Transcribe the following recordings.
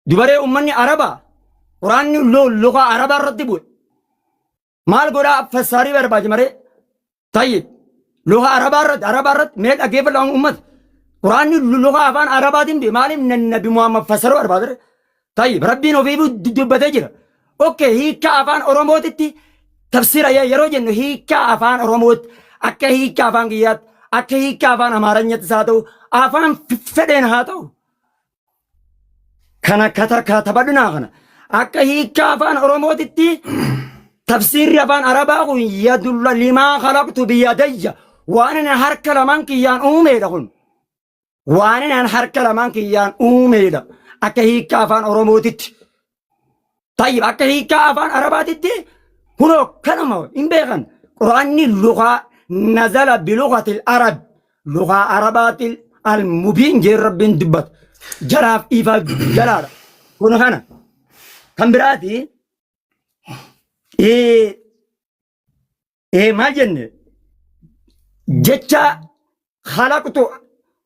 Dubaree ummanni Arabaa Quraanni lugaa Arabaa irratti bu'e. Maal godhaa fassaarii barbaade maree? Tayyib. Lugaa Arabaa irratti mee dhaggeeffadhaa uummata. Quraanni lugaa afaan Arabaatiin bu'e, maaliif Nabi Muhammad fassaruu barbaade? Tayyib, Rabbiin ofii dubbatee jira. Okay, hiika afaan Oromootitti tafsira yeroo jennu, hiika afaan Oromootti, akka hiika afaan kiyyaatti, akka hiika afaan Amaaranyattis haa ta'u, afaan fedheen haa ta'u. Kana katabadhunaa kana akka hiika afaan Oromootitti tafsiirri afaan Arabaa kun يد الله لما خلقت بيدي, waan inni harka lamaan kiyyaan uumeedha kun. Waan inni harka lamaan kiyyaan uumeedha akka hiika afaan Oromootitti. Tayyib, akka hiika afaan Arabaatitti kunoo kanuma hin beekan. Quraanni lugaa نزل بلغة العرب, lugaa Arabaatil المبين jeen Rabbiin dubbata. Jaraaf ifa jalaadha. Kun kana. Kan biraati maal jenne, jecha خلقت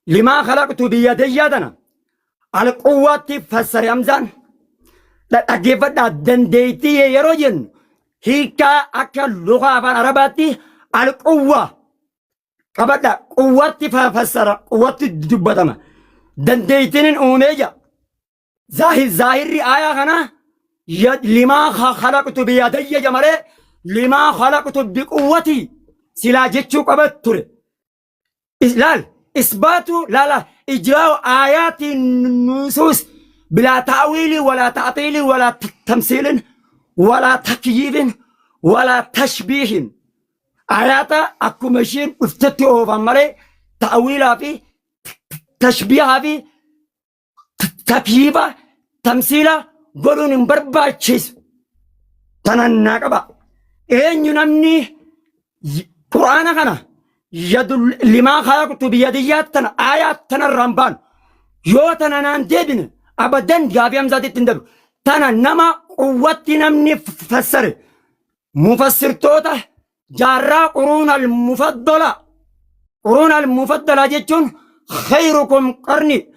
لما خلقت بيدي tana alquwwaatti fassare Hamzaan. Dhaggeeffadhaa, dandeettii yeroo jennu hiikaa akka lugaa afaan Arabaatti القوة qabadha, quwwatti fassara, quwwatti dubbatama, dandeettiin uumee jira. Zaahirri aayaa kana لما خلقت بيدي malee لما خلقت بقوتي silaa jechuu qabat ture. Laal, إثبات لا لا إجراء آيات النصوص بلا تأويل ولا تعطيل ولا تمثيل ولا تكييف ولا تشبيه. آيات akkuma isheen dhuftetti oofan malee ta'wiilaa fi tashbiihaa fi takyiifa tamsiila godhuun hin barbaachisu. Tanan naa qaba. Eenyu namni Quraana kana يد لما خلقت بيدي tana aayaa tanarraan baanu yoo tana naan deebine, abadan gaafii Hamzaatitti hin dabru. Tana nama quwwatti namni fassare, mufassirtoota jaarraa قرون المفضلة, قرون المفضلة jechuun خيركم قرني,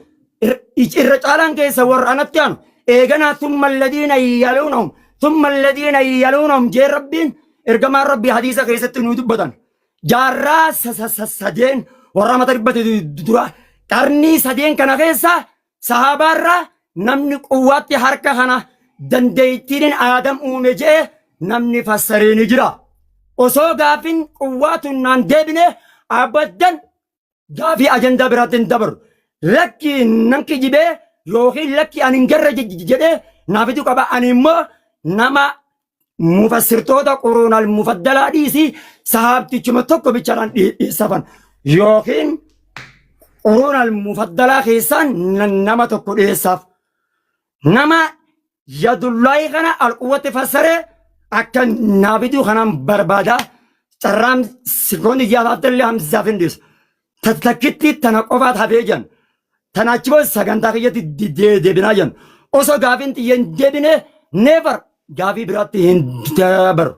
irra caalaan keessa warra anatti aanu eeganaa, ثم الذين يلونهم ثم الذين يلونهم jee Rabbiin, ergamaan Rabbii hadiisa keessatti nuu dubbatan. Jaarraa sadeen warra mata dhibbate dura, qarnii sadeen kana keessa sahabaarraa namni quwwaatti harka kana dandeettiin Aadam uume jee namni fassaree ni jira. Osoo gaafin quwwaatu naan deebine, abaddan gaafii ajandaa biraatti hin dabaru. Lakki nan kijibee yookiin lakki ani hin garre jedhee naafitu qaba. Ani immoo nama mufassirtoota قرون المفضلة dhiisii sahaabtichuma tokko bichaadhaan dhiyeessafan yookiin قرون المفضلة keessaan nama tokko dhiyeessaaf. Nama يد الله kana alquwwatti fassaree akka naafituu kanaan barbaada. Carraan sikoonni jaafaaftallee Hamzaaf hin dhiisu. Takkitti tana qofaat hafee jiran. Tana achi booda sagantaa kiyyatti deebinaa jiran. Osoo gaafiin xiyya hin deebine, never gaafii biraatti hin dabaru.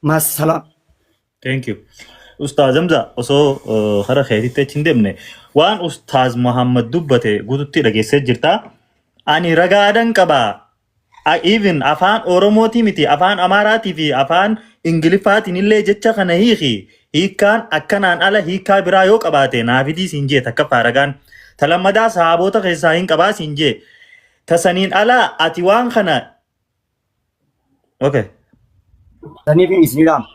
Massalaam. Thank you. Ustaaz Hamza, osoo kara keetitti achi hin deemne, waan Ustaaz Muhammad dubbate guututti dhageessee jirta. Ani ragaadhan qaba. Even afaan Oromootii miti, afaan Amaaraatii fi afaan Ingiliffaatiin illee jecha kana hiiki. Hiikkaan akkanaan ala hiikkaa biraa yoo qabaate naafidii siin jee, takkaffaa ragaan. Talammadaa sahaabota keessaa hin qabaa siin jee. Tasaniin ala ati waan kana. Okay. Saniif isin dhaama.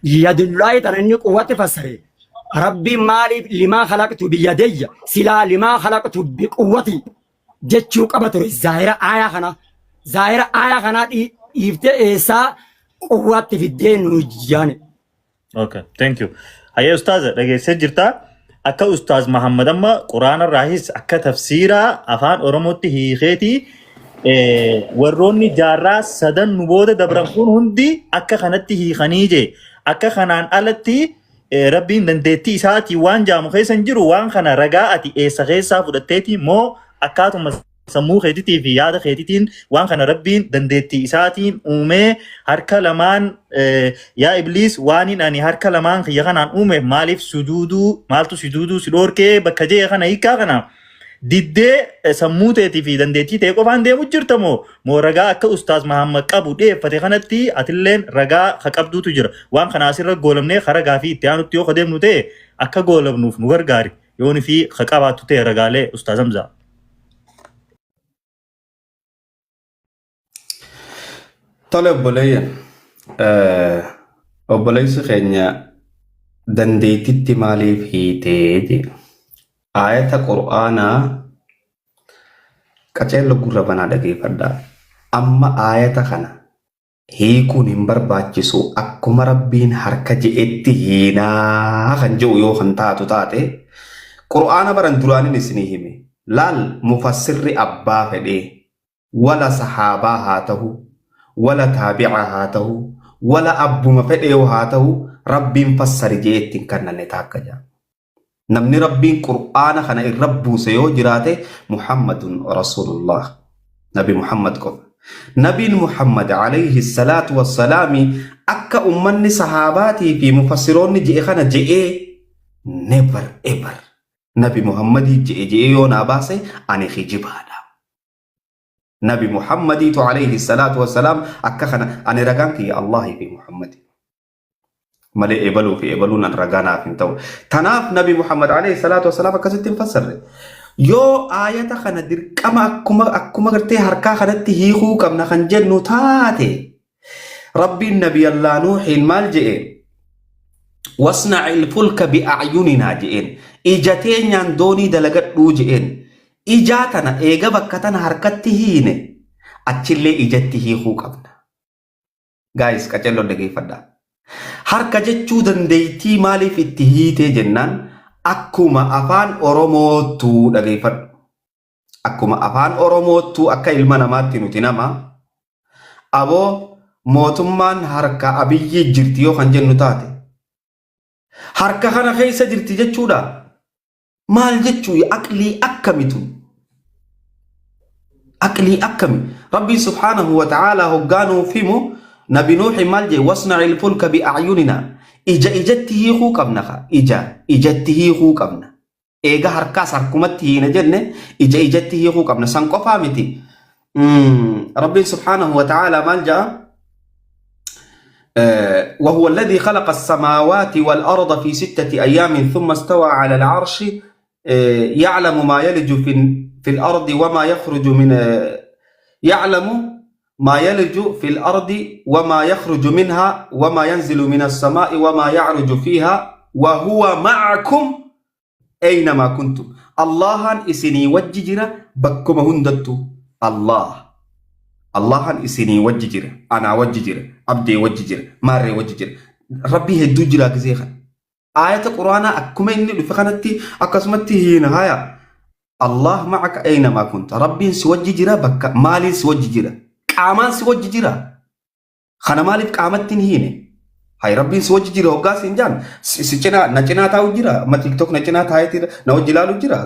يد الله tana inni quwwatti fassare. Rabbiin maaliif لما خلقت بيدي, silaa لما خلقت بقوتي jechuu qaba ture zaahira aayaa kana. Zaahira aayaa kanaa dhiiftee eessaa quwwaatti fiddee nu jaane. Okay, thank you. Hayyee ustaaza, dhageessee jirta. Akka ustaaz Muhammad amma Quraana irraahis akka tafsiiraa afaan Oromootti hiikeeti, warroonni jaarraa sadan nu booda dabran kun hundi akka kanatti hiikanii jee, akka kanaan alatti Rabbiin dandeettii isaatii waan jaamu keessa hin jiru. Waan kana ragaa ati eessa keessaa fudhatteeti moo akkaatuma sammuu keetitii fi yaada keetitiin waan kana Rabbiin dandeettii isaatiin uumee harka lamaan, yaa Ibliis, waaniin ani harka lamaan kiyya kanaan uume maaliif sujuuduu, maaltu sujuuduu si dhoorkee bakka jee kana hiikaa kana Diddee sammuu teetii fi dandeettii ta'e qofaan deemu jirta moo moo ragaa akka Ustaaz Mahammad qabu dhiyeeffate kanatti atilleen ragaa ka qabduutu jira. Waan kana asirra goolabnee karaa gaafii itti aanutti yoo ka deemnu ta'e akka goolabnuuf nu gargaari. Yooni fi ka qabaattu ta'e ragaalee Ustaaz Hamzaa. Tole obboleeyyan, obboleessi keenya dandeettitti maaliif hiitee jedhe. Aayata Qur'aanaa qaceello gurra banaa dhageeffadhaa. Amma aayata kana hiikuun hin barbaachisu akkuma Rabbiin harka je'etti hiinaa kan je'u yoo kan taatu taate Qur'aana baran duraanin isinii hime. Laal mufassirri abbaa fedhee wala sahaabaa haa tahu, wala taabi'aa haa tahu, wala abbuma fedheewu haa tahu Rabbiin fassari je'ee itti hin kannanne taakka ja'a. Namni Rabbiin Qur'aana kana irra buuse yoo jiraate Muhammadun Rasuulullah. Nabi Muhammad qofa. Nabiin Muhammad alayhi salaatu wassalaami akka ummanni sahaabaatii fi mufassiroonni je'e kana je'ee never ever Nabi Muhammadii je'e je'ee yoo naa baase ani kijibaadha. Nabi Muhammadiitu alayhi salaatu wassalaam akka kana ani ragaan kiyya Allahii fi Muhammadi. Malee ebaluu fi ebaluun an ragaa naaf hin ta'u. Tanaaf Nabi Muhammad alayhi salaatu wassalaam akkasitti hin fassarre. Yoo aayata kana dirqama akkuma akkuma gartee harkaa kanatti hiikuu qabna kan jennu taate Rabbiin Nabi Allah Nuuhiin maal je'e? Wasna'il fulka bi'acyuninaa je'een. Ija teenyaan doonii dalagadhuu je'een. Ijaa tana eega bakka tana harkatti hiine achillee ijatti hiikuu qabna. Guys qacelloon dhageeffadhaa. Harka jechuu dandeettii maaliif itti hiitee jennaan akkuma afaan Oromoottuu dhageeffadhu. Akkuma afaan Oromoottuu akka ilma namaatti nuti nama aboo mootummaan harka Abiyyii jirti yoo kan jennu taate harka kana keessa jirti jechuudha. Maal jechuu aqlii akkamitu? Aqlii akkami? Rabbiin subhaanahu wa ta'aalaa hoggaa nuuf himu Nabi Nuuhi maal jee wasna'il fulka bi'acyuninaa ija ijatti hiikuu qabna ka ija ijatti hiikuu qabna. Eega harkaas harkumatti hiina jenne ija ijatti hiikuu qabna. San qofaa miti. Rabbiin subhaanahu wa ta'aalaa maal ja'a? وهو الذي خلق السماوات والأرض في 6 أيام ثم استوى على العرش يعلم ما يلج في الأرض وما يخرج من يعلم ما يلج في الأرض وما يخرج منها وما ينزل من السماء وما يعرج فيها وهو معكم أينما كنتم. Allahan isinii wajji jira bakkuma hundattu. Allah. Allahan isinii wajji jira. Anaa wajji jira. Abdee wajji jira. Maarree wajji jira. Rabbii hedduu jira gisee kana. Aayata Quraanaa akkuma inni dhufe kanatti akkasumatti hiina haya. Allah ma'aka aynamaa kunta. Rabbiin si wajji jira bakka maaliin si wajji jira? Qaamaan si wajji jira. Kana maaliif qaamatti hin hiine? Hay Rabbiin si wajji jira hoggaa siin jaan si cinaa na cinaa taa'u jira. Amma TikTok na cinaa taa'eeti na wajji ilaalu jira.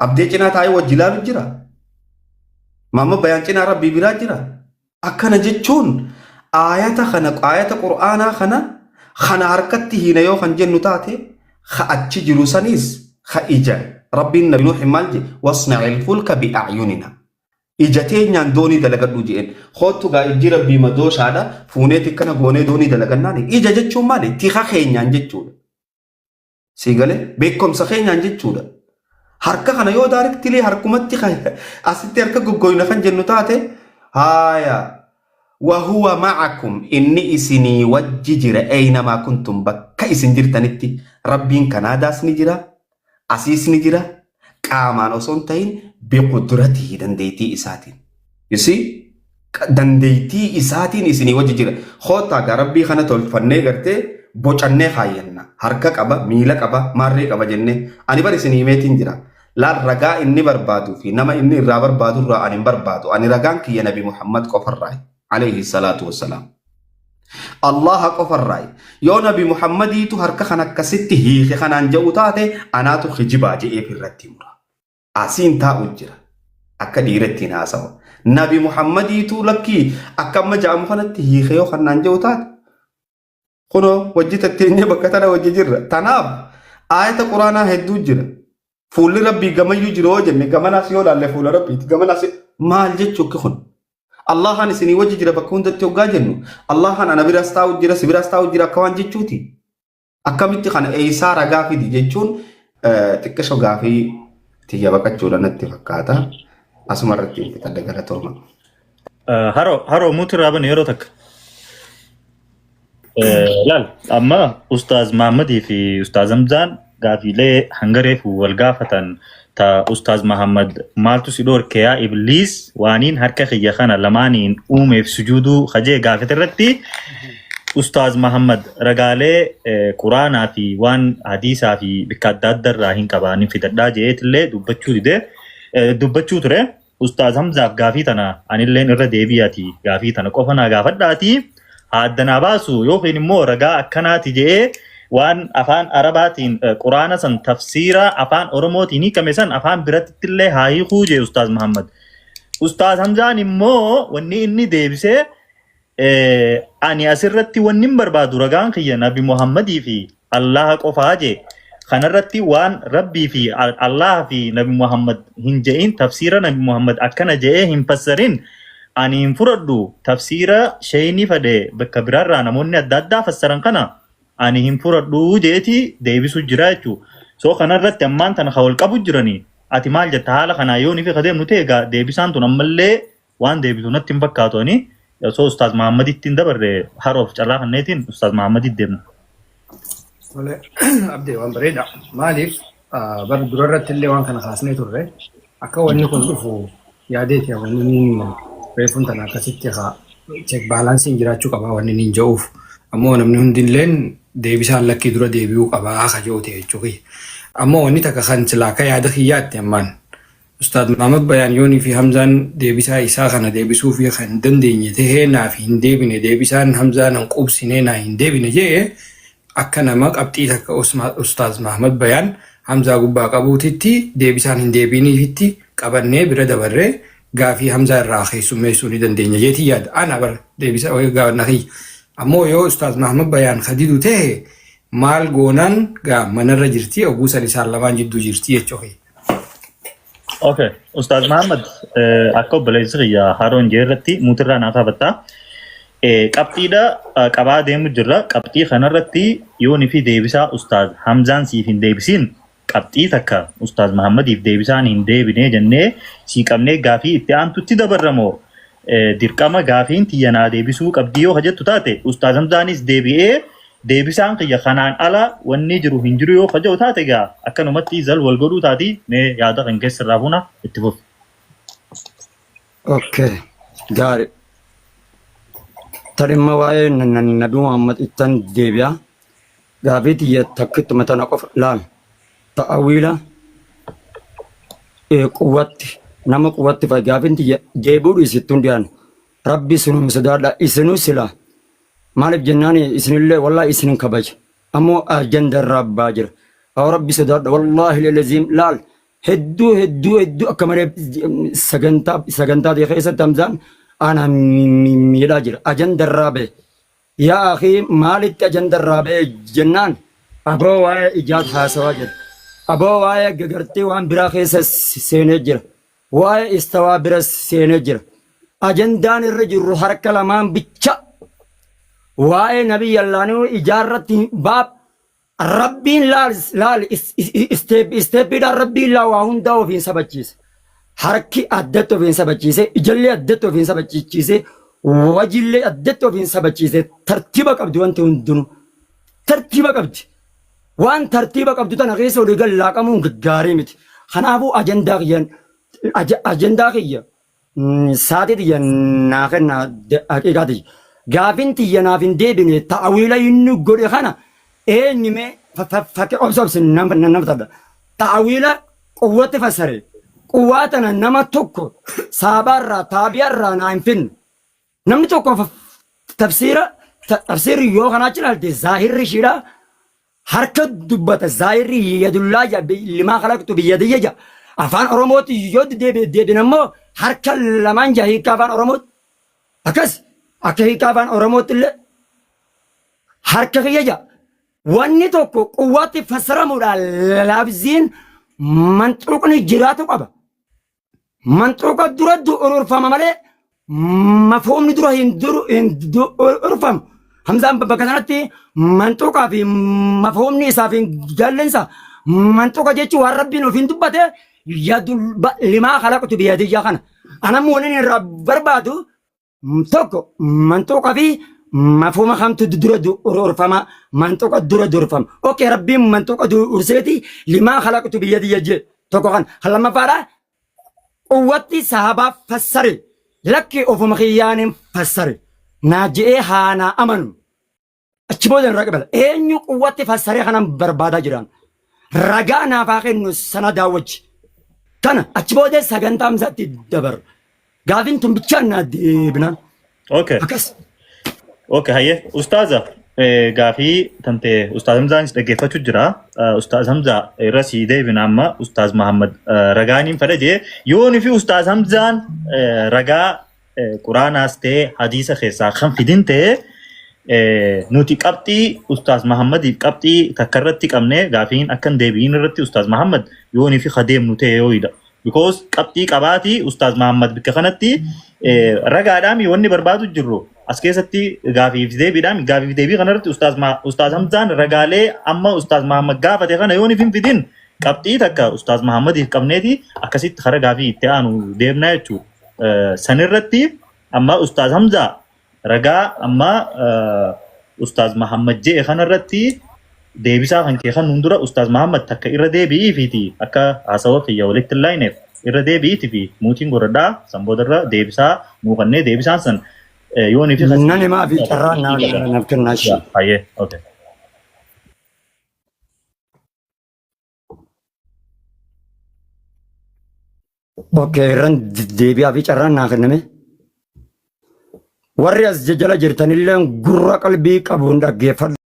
Abdee cinaa taa'ee wajji ilaalu jira. Maamma bayaan cinaa Rabbii biraa jira. Akkana jechuun aayata kana aayata Qur'aanaa kana kana harkatti hiina yoo kan jennu taate ka achi jiru saniis ka ija Rabbiin Nabi Nuuhin maal jedhe wasna'il fulka bi'acyunina. Ija teenyaan doonii dalagadhu je'een. Koottu gaa ijji Rabbii madooshaadha fuuneeti akkana goonee doonii dalagannaani. Ija jechuun maali? Tika keenyaan jechuudha. Sii galee beekumsa keenyaan jechuudha. Harka kana yoo daariktilee harkumatti asitti harka goggoyna kan jennu taate haaya wahuwa ma'akum inni isinii wajji jira eynamaa kuntum bakka isin jirtanitti Rabbiin Kanaadaas ni jira asiis ni jira qaamaan osoo hin ta'in biqudratihi dandeettii isaatiin. You see? Dandeettii isaatiin isinii wajji jira. Koottaa gaa Rabbii kana tolfannee gartee bocannee kaayyanna. Harka qaba, miila qaba, maarree qaba jennee. Ani bar isinii himeetiin jira. Laal ragaa inni barbaaduu fi nama inni irraa barbaadu irraa ani hin barbaadu. Ani ragaan kiyya Nabi Muhammad qofarraayi. Alayhi salaatu wassalaam. Allaha qofarraayi. Yoo Nabi Muhammadiitu harka kan akkasitti hiike kanaan je'u taate anaatu kijibaa je'eef irratti mura. Asiin taa'u jira. Akka dhiira ittiin haasawa. Nabi Muhammadiitu lakkii akka amma ja'amu kanatti hiike yoo kanaan je'u taate kunoo wajji tatteenyee bakka tana wajji jirra. Tanaaf aayata Quraanaa hedduu jira. Fuulli Rabbii gamayyuu jiru yoo jenne gamanaas yoo laalle fuula Rabbiiti. Gamanaas maal jechuu akki kun? Allahan isinii wajji jira bakka hundatti hoggaa jennu Allahan ana biraas taa'u jira si biraas taa'u jira akka waan jechuuti. Akkamitti kana eeysaa ragaa fidi jechuun xiqqisho gaafii tiyya baqachuudha natti fakkaata. Asuma irratti hin fixadha galatooma. Haroo haroo muuti irraa bane yeroo takka. Laal amma Ustaaz Mahammadii fi Ustaaz Hamzaan gaafiilee hanga reefu wal gaafatan ta Ustaaz Mahammad maaltu si dhoorke yaa Ibliis waaniin harka kiyya kana lamaaniin uumeef sujuuduu kajee gaafate irratti Ustaaz Mahammad ragaalee Quraanaa fi waan hadiisaa fi bikka adda adda irraa hin qabaa nin fidadhaa jeetillee dubbachuu dide dubbachuu ture. Ustaaz Hamzaaf gaafii tana anilleen irra deebi'aati gaafii tana qofa naa gaafadhaati haa adda naa baasu yookiin immoo ragaa akkanaati je'ee waan afaan Arabaatiin Quraana san tafsiira afaan Oromootiin hiikame san afaan birattillee haa hiikuu jee Ustaaz Muhammad. Ustaaz Hamzaan immoo wanni inni deebisee Ani asirratti wanni hin barbaadu ragaan kiyya Nabi Muhammadii fi Allaha qofaa jee. Kanarratti waan Rabbii fi Allaha fi Nabi Muhammad hin je'in tafsiira Nabi Muhammad akkana je'ee hin fassarin ani hin fudhadhu tafsiira sheeyni fadhe bakka biraarraa namoonni adda addaa fassaran kana ani hin fudhadhu jeeti deebisu jira jechuu. So kanarratti ammaan tana ka wal qabu jirani ati maal jetta haala kanaa yoo nifi ka deemnu ta'e egaa deebisaan tun ammallee waan deebitu natti hin fakkaatu ani osoo Ustaaz Mahaammaditti hin dabarre haroof carraa kanneetiin Ustaaz Mahaammaditti deemna. Tole, Abdee waan bareeda. Maaliif bara dura irratti illee waan kana kaasnee turre akka wanni kun dhufu yaadeeti wanni inni reefuun tana akkasitti haa check baalaansiin jiraachuu qabaa wanni inni jedhuuf. Ammoo namni hundilleen deebisaan lakkii dura deebi'uu qabaa akka jedhu ta'e jechuu kiyya. Ammoo wanni takka kan silaa akka yaada kiyyaatti ammaan Ustaad Mahamad Bayaan Yoonii fi Hamzaan deebisaa isaa kana deebisuufii kan hin dandeenye tahee naaf hin deebine deebisaan Hamzaa nan quubsinee naa hin deebine je'e akka nama qabxii takka Ustaaz Mahamad Bayaan Hamzaa gubbaa qabuutitti deebisaan hin deebiiniifitti qabannee bira dabarree gaafii Hamzaa irraa keessummeessuu ni dandeenya jeetiin yaada. Ana bar deebisa gaafannaa kiyya. Ammoo yoo Ustaaz Mahamad Bayaan ka didu tahe maal goonaan gaa manarra jirti oguu san isaan lamaan jidduu jirti jechuu kiyya. Okay. Ustaaz Mahammad akka obboleessi kiyya haroon jee irratti muutirraa naa kaafatta. Qabxiidha qabaa deemu jirra. Qabxii kanarratti yoon fi deebisaa Ustaaz Hamzaan siif hin deebisiin qabxii takka Ustaaz Mahammadiif deebisaan hin deebinee jennee sii qabnee gaafii itti aantutti dabarramoo dirqama gaafiin tiyya naa deebisuu qabdii yoo ka jettu taate Ustaaz Hamzaanis deebi'ee Deebisaan kiyya kanaan ala wanni jiru hin jiru yoo ka jedhu taate egaa akkanumatti zal wal godhuu taati mee yaada kan keessa irraa fuuna itti fufi. Okay. Gaari. Ta dhimma waa'ee Nabi Muhammad ittan deebi'a. Gaafii tiyya takkittuma tana qofa laal. Ta'awiila quwwatti nama quwwatti fa'i gaafiin tiyya deebi'uu dhiisittuun dhiyaan. Rabbi isinuma sodaadha isinuu sila Maaliif jennaan isinillee wallahi isinin kabaja. Ammoo ajanda irraa abbaa jira. Haa rabbi sodaadha wallahi leleziim laal hedduu hedduu hedduu akka malee sagantaa sagantaa ta'e keessatti Hamzaan ana miidhaa jira. Ajanda irraa bahe. Yaa akii maalitti ajanda irraa bahe jennaan aboo waa'ee ijaat haasawaa jira. Aboo waa'ee gagartee waan biraa keessa seenee jira. Waa'ee istawaa bira seenee jira. Ajandaan irra jirru harka lamaan bicha. Waa'ee nabi yallaanii ijaarratti baab rabbiin laal laal isteeppiidhaan rabbiin laa waa hundaa ofiin sabachiise. Harki addatti ofiin sabachiise, ijallee addatti ofiin sabachiise, wajillee addatti ofiin sabachiise. Tartiiba qabdi wanti hundinuu. Tartiiba qabdi. Waan tartiiba qabdu tana keessa olii gad laaqamuun gaarii miti. Kanaafuu ajandaa kiyyan ajandaa kiyya saatii tiyya naa kenna haqiiqaa tiyya. Gaafin tiyya naaf hin deebine ta'awiila inni godhe kana eenyu mee fakkii obsa obsi nama tadha. Ta'awiila quwwatti fassare. Quwwaa tana nama tokko saabaarraa taabi'arraa naa hin finne. Namni tokko tafsiira tafsiirri yoo kanaa achi ilaalte zaahirri ishiidha harka dubbata zaahirri yadullaa ja limaa kalaqtu biyyadiyya ja afaan oromootti yoo deebin ammoo harka lamaan ja hiikkaa afaan oromootti akkas akka hiikkaa afaan oromootti illee harka kiyya ja wanni tokko quwwaatti fassaramuudha labziin Manxuuqni jiraatu qaba. Manxuuqa dura durfama malee mafhuumni dura hin duru hin durfamu. Hamzaan bakka sanatti manxuuqaa fi mafhuumni isaaf hin gallensa. Manxuuqa jechuun waan Rabbiin ofiin dubbate yadul limaa khalaqtu biyadiyyaa kana. Anammoo waliin irraa barbaadu Tokko manxuuqa fi mafhuma kamtu dura durfama manxuuqa dura durfama. Okey rabbiin manxuuqa durseeti limaa khalaqtu biyyadiyya jee tokko kan kan lammaffaadha quwwatti sahabaa fassare lakki ofuma kiyyaanin fassare naa je'ee haa naa amanu achi booda irraa qibala eenyu quwwatti fassaree kanan barbaadaa jiraan ragaa naaf haa kennu sanadaa wajji kana achi booda sagantaa hamzaatti dabar gaafin tun bichaan naa deebinaan Okay. akkas Okay, hayyee. Ustaaza, gaafii tante Ustaaz Hamzaanis dhaggeeffachuu jira. Ustaaz Hamzaa irra sii deebina amma Ustaaz Mahammad ragaaniin fedha jee yooni fi Ustaaz Hamzaan ragaa Quraanaas ta'e hadiisa keessaa kan fidin ta'e nuti qabxii Ustaaz Mahammadiif qabxii takka irratti qabne gaafiin akka hin deebi'in irratti Ustaaz Mahammad yoonii fi kadeemnu ta'e yooyidha. Because qabxii qabaatii Ustaaz Mahammad bikka kanatti ragaadhaan wanni barbaadu jirru as keessatti gaafiif deebiidhaan gaafiif deebii kanarratti Ustaaz Ustaaz Hamzaan ragaalee amma Ustaaz Mahammad gaafate kana yooniif hin fidin qabxii takka Ustaaz Mahammadiif qabneeti akkasitti kara gaafii itti aanu deemnaa jechuudha. Sanirratti amma Ustaaz Hamzaa ragaa amma Ustaaz Mahammad je'e kanarratti deebisaa kan kee kan dura Ustaaz Mahammad takka irra deebi'iifiiti akka haasawa kiyya walitti hin laayneef irra deebi'iiti fi muutiin godhadhaa san boodarra deebisaa nuu kannee deebisaan san yoonii fi Nan himaa fi carraa naaf kennaa ishee. Hayyee, okay. Okay, irran deebi'aa fi carraan naa kenname. Warri as jala jirtanillee gurra qalbii qabuun dhaggeeffadha.